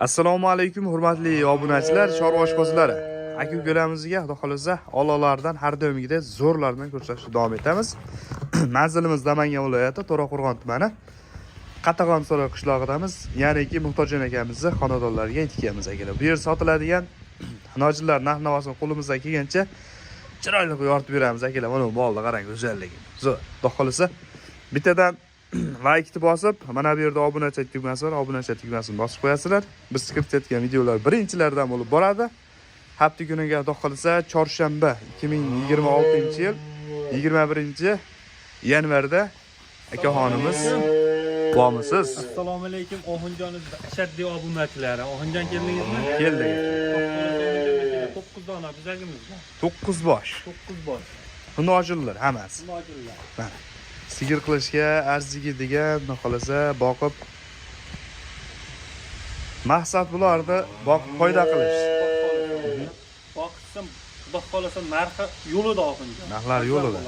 Assalomu alaykum, hurmatli obunachilar, chorva oshpazlari. Aka ukalarimizga, xudo xolasa, ololardan har doimgidek zo'rlardan ko'rsatishda davom etamiz. Manzilimiz Namangan viloyati, To'raqo'rg'on tumani, Qatag'onsaroy qishlog'idamiz. Ya'niki Muhtojjon akamizni xonadonlariga yetib kelamiz, akalar. Bu yer sotiladigan nojillar narx-navosini qo'limizdan kelgancha chiroyli qilib yoritib beramiz, akalar. Mana bu molni qarang, go'zalligini. Zo'r. Xudo xolasa, bittadan laykni bosib, mana bu yerda obunachi tugmasi bor, obunachi tugmasini bosib qo'yasizlar. Biz kiritayotgan videolar birinchilardan bo'lib boradi. Hafta kuniga, xudo xolasa, chorshanba, 2026-yil 21 yanvarda akaxonimiz bormisiz? Assalomu alaykum, Oxunjon ashaddiy obunachilari. Oxunjon, keldingizmi? Keldik. 9 dona buzagimiz bor. 9 bosh. 9 bosh. Nojillar hammasi. Nojillar. Mana. Sigir qilishga arzigi degan, xudo xolasa, boqib, maqsad bularni boqib foyda qilish. Boqishsin, xudo xolasa, narxi yo'lida, Oxunjon. Narxlar yo'lida.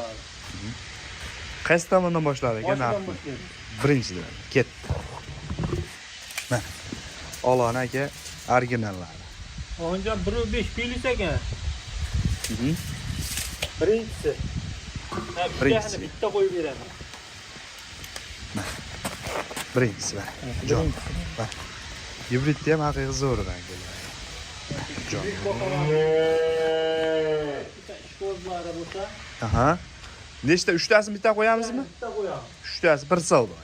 Qaysi tomondan boshladi aka Boshidan narxni? boshlaymiz. Birinchidan ketdi. Mana. Oloni, aka, originallari. Oxunjon, 1.5 plyus ekan. Birinchisi. Ha, Birinchisi. bittasini bitta qo'yib beraman. Birinchisi mana. Jon. Mana. Gibridni ham haqiqiy zo'ridan keladi. Jon. Bitta ishqibozlari bo'lsa, Aha. Nechta? Uchtasini bitta qo'yamizmi? Bitta qo'yamiz. Uchtasi bir savdo.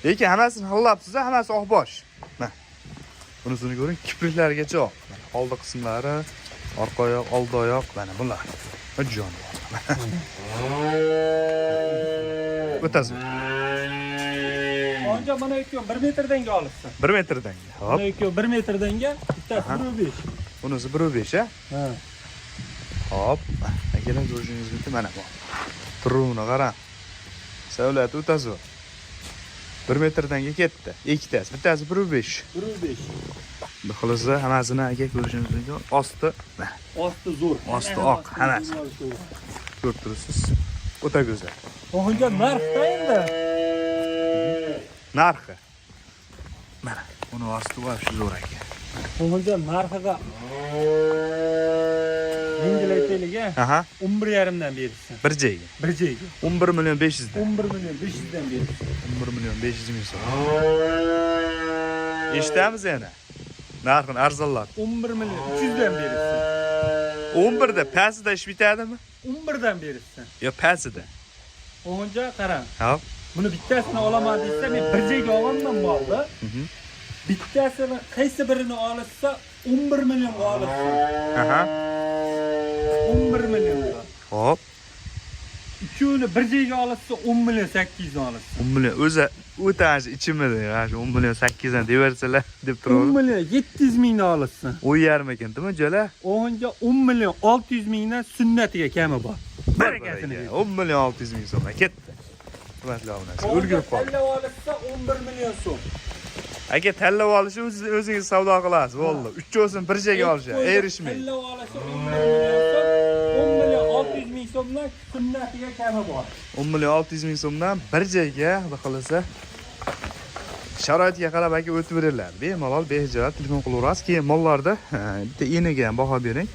Lekin hammasini xillabsiz, hammasi oqbosh. Mana. Bunisini ko'ring, kipriklarigacha oq. Mana oldi qismlari, orqa oyoq, oldi oyoq, mana bular. Jonivor. O'ta zo'r. Oxunjon, mana ikkovi 1 metrdanga olibsan. 1 metrdan. Hop. Mana ikkovi 1 metrdanga, bittasi 1.5. Bunisi 1.5, a? Ha. Hop. Akalar, ko'rishingiz mumkin, mana bu. Turuvini qarang. Savlati o'ta zo'r. 1 metrdanga ketdi. Ikkitasi, bittasi 1.5. 1.5. Xulosa, hammasini, aka, ko'rishingiz mumkin. Osti mana, Osti zo'r. Osti oq, hammasi. Ko'rib turibsiz. O'ta go'zal. Oxunjon, narxda endi. Narxi. Mana, uni osti вообще zo'r, aka. Oxunjon, narxiga yengil aytaylik, a. Aha, 11,5 dan berishsin. Bir joyga. Bir joyga. 11 million 500 dan. 11 million 500 dan berishsin. 11 million 500 ming so'm. Eshitamiz yana. Narxini arzonlat. 11 million 300 dan berishsin. 11 da pastida ish bitadimi? 11 dan berishsin. Yo, pastida. Oxunjon, qarang. Hop. Buni bittasini olaman desa, men bir joyga olganman molni. Bittasini, qaysi birini olishsa, 11 millionga olishsin. 11 millionga. Hop. Uchovini bir joyga olishsa, 10 million 800 dan olishsin. 10 million o'zi o'ta ichimida, mana shu 10 million 800 dan deversalar deb 10 turadi. million 700 mingdan olishsin. 10,5 ekan, nima jo'la? Oxunjon, 10 million 600 mingdan sunnatiga kami bor. Barakasini bersin. 10 million 600 ming so'mdan ketdi. Hurmatli obunachilar, ulgurib qoldi. Tanlab olishsa, 11 million so'm. Aka, tanlab olishni o'zingiz savdo qilasiz, bo'ldi. Uchovsini bir joyga olishadi, erishmaydi. Tanlab olishsa, 11 million so'm, 10 million 600 ming so'mdan sunnatiga kami bor. 10 million 600 ming so'mdan bir joyga, xudo xolasa, sharoitga qarab, aka, o'tib beriladi. Bemalol, behijolat telefon qilaverasiz. Keyin mollarda bitta eniga ham baho bering.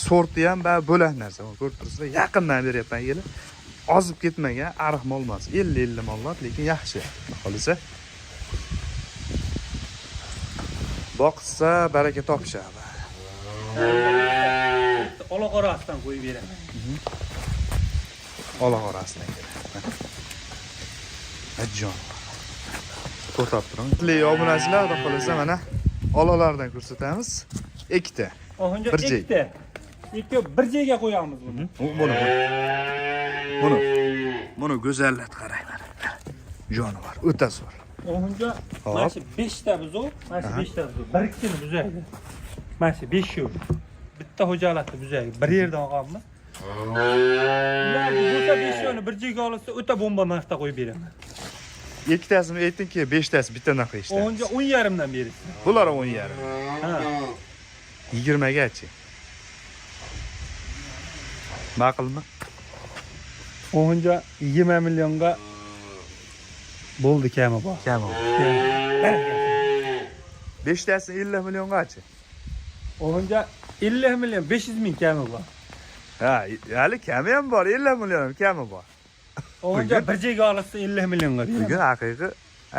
Sorti ham bo'lak narsa. Mana, ko'rib turibsizlar, yaqindan beryapman, kelib. Ozib ketmagan, ariq mol emas. 50-50 mollar, lekin yaxshi. Xudo xolasa. Boqsa baraka topishadi. Ola qorasidan qo'yib beraman. Ola qorasidan keladi. Jon. To'xtab turing. Li obunachilar, xudo xolasa, mana olalardan ko'rsatamiz. Ikkita. Oxunjon, Bir joy. ikkita. Ikki bir joyga qo'yamiz buni. Buni buni. Buni go'zallat, qarang mana. Jonivor, o'ta zo'r. Oxunjon, mana shu 5 ta buzov, mana shu 5 ta buzov. Bir ikkini buzaydi. Mana shu 5 shu. Bitta xo'jalikni buzaydi. Bir yerdan olganmiz. Ular bo'lsa, 5 bir joyga olsa, o'ta bomba narxda qo'yib beraman. Ikkitasini aytdingki, beshtasi bittadan qo'yishdi. Oxunjon, 10,5 dan berishsin. Bular 10,5. Ha. 20 gachi. Ma'qulmi? Oxunjon, 20 millionga bo'ldi, kami bor. Kami. Beshtasi 50 milliongachi. O'nga 50 million 500 ming kami bor. Ha, hali kami ham bor, 50 million ham kami bor. O'nga bir joyga olishsa 50 millionga beraman. Bugun haqiqiy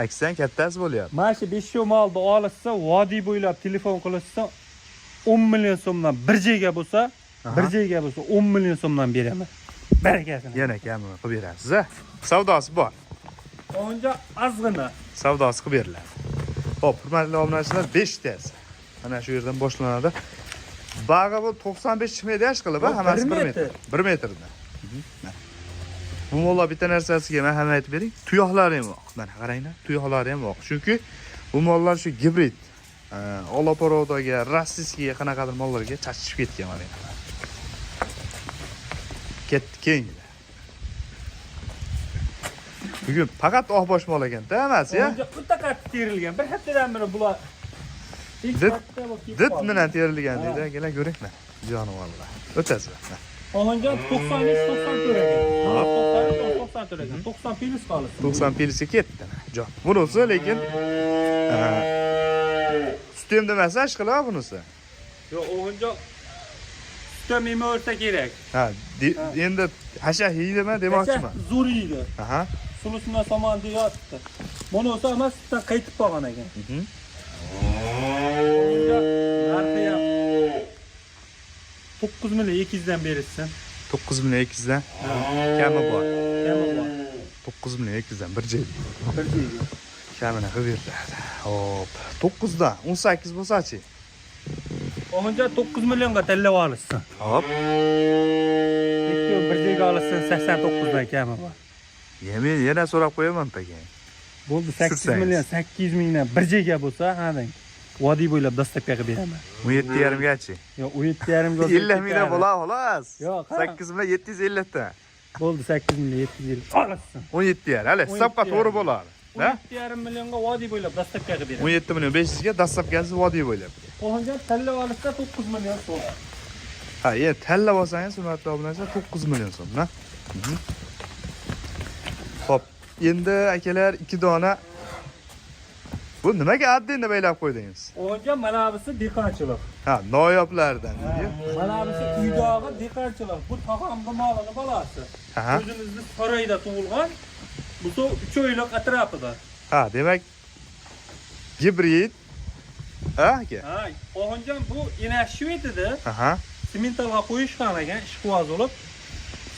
aksiyan kattasi bo'lyapti. Mana shu 5 molni olishsa, vodiy bo'ylab telefon qilishsa 10 million so'mdan bir joyga bo'lsa, bir joyga bo'lsa 10 million so'mdan beraman. Barakasini. Yana kamini qilib berasiz, a? Savdosi bor. O'nga ozgina. Savdosi qilib beriladi. Xo'p, hurmatli obunachilar, 5 tasi. Mana shu yerdan boshlanadi. Bag'i bu 95 chiqmaydi ash qilib, ha, Yo'q, hammasi 1 1 metr. metr. 1 metrdan. Bu mollar bitta narsasiga man ham aytib bering. Tuyoqlari ham oq. Mana qaranglar, tuyoqlari ham oq. Chunki bu mollar shu gibrid, olaporodaga, rossiyskiga qanaqadir mollarga chachishib ketgan mana. Ketdi keyingilar. Bugun faqat oqbosh mol ekan-da, hammasi, ya. O'nga o'ta qattiq terilgan. Bir haftadan beri bular ilk marta bo'lib kelib Did qoldi. bilan terilgan deydi. Akalar ko'ring mana. Jonivorlar. O'tasiz. Ohangar 93 94 ekan. 93 94 ekan. 90 plus qoldi. 90 plusga ketdi. Jon. Bunisi lekin sut ham demasa ish qiladi bunisi. Yo'q, Ohangar sutdan yema o'rta kerak. Ha, endi hasha yeydimi demoqchiman. Zo'r yeydi. Aha. Sulusidan somon deyapti. Bunisi emas, sutdan qaytib qolgan ekan. Ohangar narxi ham 9 million 200 dan berishsin. 9 million 200 dan kami bor. Kami bor. 9 million 200 dan bir joyga. Bir joyga. Kamini qilib beriladi. Hop, 9 dan 18 bo'lsa-chi? Ohangar 9 millionga tanlab olishsin. Hop. Ikki bir joyga olishsin 89 dan kami bor. Yemin yana so'rab qo'yaman keyin. Bo'ldi 8 Sursangiz. million 800 mingdan bir joyga bo'lsa, ha deng. Vodiy bo'ylab dostavka qilib beraman. 17,5 gachi. Yo'q, 17,5 ga 50 mingdan bo'ladi xolos. Yo'q, ha. 8 million 750 ta. Bo'ldi 8 million 750. Olasiz. 17,5 hali hisobga to'g'ri bo'ladi. Ha? 17,5 millionga vodiy bo'ylab dostavka qilib beraman. 17 million 500 ga dastlabkasi vodiy bo'ylab. Qo'honjon tanlab olishsa 9 million so'm. Ha, endi tanlab olsangiz hurmatli obunachilar 9 million so'm, ha? Xo'p, endi akalar 2 dona. Bu nimaga addinda baylab qo'ydingiz? Qo'honjon manabisi dehqonchilik. Ha, noyoblardan deydi. Manabisi uydagi dehqonchilik. Bu tog'amni molini bolasi. Ha. O'zimizni saroyda tug'ilgan. Bu 3 oylik atrofida. Ha, demak gibrid. Ha, aka. Ha, Qo'honjon bu enasi shu edi. Aha. Simentalga qo'yishgan ekan, ishqiboz bo'lib.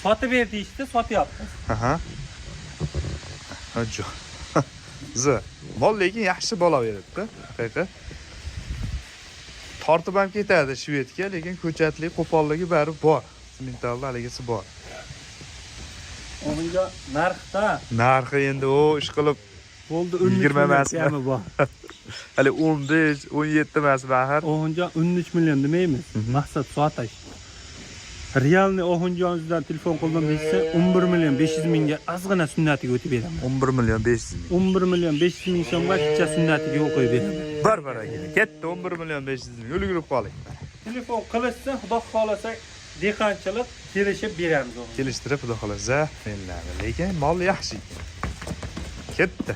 Sotib ber deyishdi, sotyapmiz. Aha. Ha, Z. Mol lekin yaxshi bola beribdi, haqiqiy. Tortib ham ketadi shvedga, lekin ko'chatlik, qo'polligi bari bor. Simentalda haligisi bor. Unga narxda Narxi endi u ish qilib bo'ldi 20 emasmi? kami bor. Hali 15, 17 emas bahar. Ohunjon 13 million demaymiz. Maqsad sotish. Realni Ohunjon o'zidan telefon qildim desa 11 million 500 mingga ozgina sunnatiga o'tib beraman. 11 million 500 ming. 11 million 500 ming so'mga chicha sunnatiga yo'l qo'yib beraman. Bir bir aka. Ketdi 11 million 500 ming. Ulgurib qoling. Telefon qilishsa, xudo xolasa dehqonchilik kelishib beramiz o'g'lim. Kelishtirib xudo xolasa beriladi. Lekin mol yaxshi ekan. Ketdi.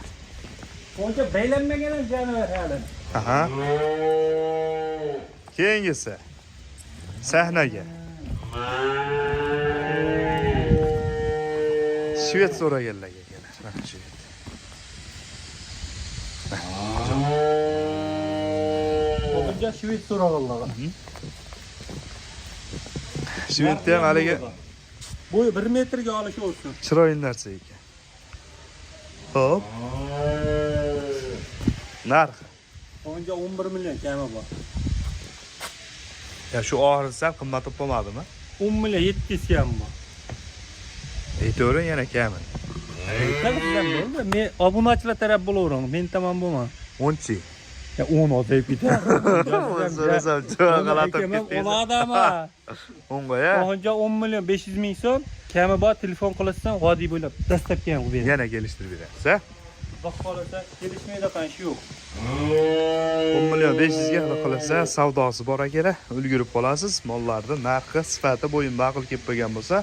O'ncha baylanmagan ham jonivor hali. Aha. Keyingisi sahnaga. Shved so'raganlarga kelar. Mana shved. O'ncha shved so'rag'anlar. Shvedda ham haligi Bo'yi 1 metrga olish olsin. chiroyli narsa ekan. Xo'p. Narxi. O'ncha 11 million kami bor. Ya shu oxirisi sal qimmat bo'lib qolmadimi? 10 million 700 kami bor. Aytavering yana kami. Bo'ldi. Men obunachilar taraf bo'laveraman. Men tomon bo'lma. 10chi. Ya 10 ozayib ketadi. So'rasam juda g'alati bo'lib ketdingiz. Oladimi? O'nga ya. Oxunjon 10 million 500 ming so'm kami bor, telefon qilishsan, vodiy bo'ylab dastlabki ham qilib beradi. Yana kelishtirib berasiz, ha? Xudo xolasa kelishmaydigan ish yo'q. 10 million 500 ga xudo xolasa savdosi bor akalar, ulgurib qolasiz. Mollarni narxi, sifati bo'yin ma'qul kelib qo'ygan bo'lsa,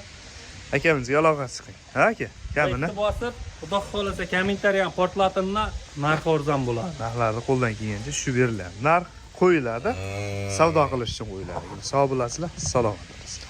akamizga aloqa chiqing. Ha aka? Kamini Laykni bosib, xudo xohlasa kommentariy ham portlatimdan narx arzon bo'ladi. Narxlarni qo'ldan kelgancha tushib beriladi. Narx qo'yiladi, savdo qilish uchun qo'yiladi. Sog' bo'lasizlar, salomat bo'lasizlar.